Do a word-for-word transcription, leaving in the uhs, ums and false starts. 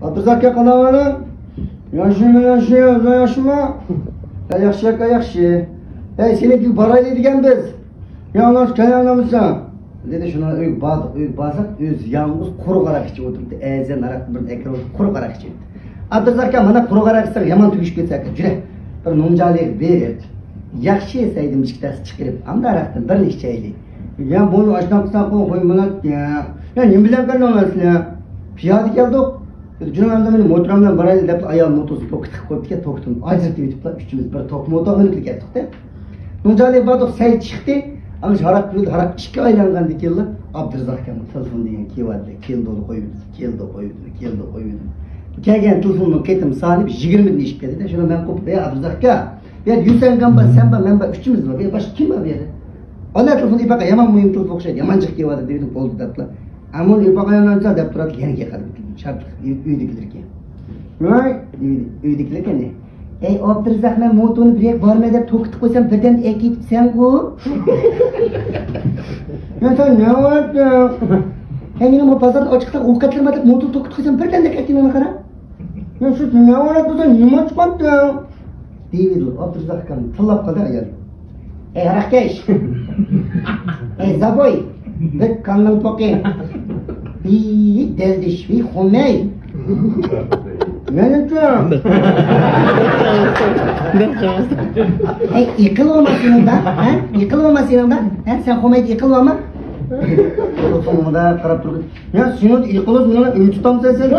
ئابدۇرازاق ئاكا، قانداق ئەھۋالىڭ؟ ياخشىمۇ، ياخشى، ئۆزۈڭ ياخشىمۇ؟ ھە، ياخشى ئاكا، ياخشى. ھەي، سېنىڭكىگە بارايلى دېگەن بىز. يالىڭاچ كەلگەنمىسەن؟ دېدى. شۇنىڭ ئۆيگە باردۇق. ئۆيگە بارساق، ئۆزى يالغۇز قۇرۇق ھاراق ئىچىپ ئولتۇرۇپتۇ. ئەزىزەن ھاراقنى بىرنى ئەكىرىۋېتىپ، قۇرۇق ھاراق ئىچىۋېتىپتۇ. ئابدۇرازاق ئاكا، مانا قۇرۇق ھاراق ئىچسەڭ يامان تۈگىشىپ كېتىسەن ئاكا. جۈرە، بىر نومجالىغا بېرىپ، ياخشى سەيدىن ئىككى تەسە چىقىرىپ، ئاندىن ھاراقتىن بىرنى ئىچەيلى. يا، بۇنى ئاشۇنداق قىلساڭ قوي، قوي، بولاتتى. يا، نېمە بىلەن كەلدىڭلار سىلەر؟ پىيادە كەلدۇق. جۇنۇن ئەمدى مېنى موتورۇم بىلەن بارايلى دەپ، ئايال موتورسىنى توكا تىقىپ قويۇپتىكەن، توكىدىن ئاجرىتىۋېتىپلا ئۈچىمىز بىر توك موتور مىنىپ كەتتۇق-دە. نومجالىغا باردۇق، سەي چىقتى. ئاڭ ھاراق قۇيۇلدى، ھاراق ئىككى ئايلانغاندىن كېيىنلا ئابدۇرازاق ئاكامغا تېلېفون دېگەن كېلىۋاتىدۇ. كېلىدۇ، قويۇۋېتىدۇ، كېلىدۇ، قويۇۋېتىدۇ، كېلىدۇ، قويۇۋېتىدۇ. كەلگەن تېلېفوننىڭ قېتىم سانى بىر يىگىرمىدىن ئېشىپ كەتتى-دە. شۇنى مەن قوپۇپ، ھەي ئابدۇرازاق ئاكا، بۇ يەردە يۈسەن ئاكام بار، سەن بار، مەن بار، ئۈچىمىز بار. بۇ يەردە باشقا كىم بار بۇ يەردە؟ ئانا تېلېفون ئېيتىپ باققان، يامان مۇھىم تېلېفون ئوخشايدۇ، يامان جىق كېلىۋاتىدۇ دېدىم، بولدى دەپلا. ئەمما ئېيتىپ باققان يامان دەپ تۇراتتى، يەنە كېلىپ قالدى. شادلىق ئۆيدىكىلەرگە. ۋاي، ئۆيدىكىلەر كەلدى. ئەي ئابدۇرازاق، مەن موتورنى بىر يەرگە بارىمەن دەپ توكا تىقىپ قويسام، بىردەمدە ئەكېتىپسەنغۇ. يا سەن نېمە بولۇۋاتىدۇ؟ ھەي، مېنىڭ بۇ بازاردا ئاچچىقتىن ئوۋقاتلىرىم بار دەپ موتورنى توكا تىقىپ قويسام، بىردەمدە ئەكېتىمەن قارا. يا سىز نېمە بولۇۋاتىدۇ، سەن نېمە ئىچىۋاتىدۇ؟ دېيىۋىدى ئابدۇرازاق ئاكام، تىللاپ قالدى ئايال. ئەي ھاراقكەش! ئەي زابوي! بىر كاننىڭ پوقى! ۋىي دەلدىش، ۋىي خومەي! مەن ئۈچۈن! ئەي ئېقىل بولما سېنىڭدا، ھە؟ ئېقىل بولما سېنىڭدا، ھە؟ سەن خومەيدە ئېقىل بولما! مۇنداق قاراپ تۇرغىن. يا سېنىڭ ئېقىل بولسا مېنىڭ ئۆي تۇتامسەن سەن؟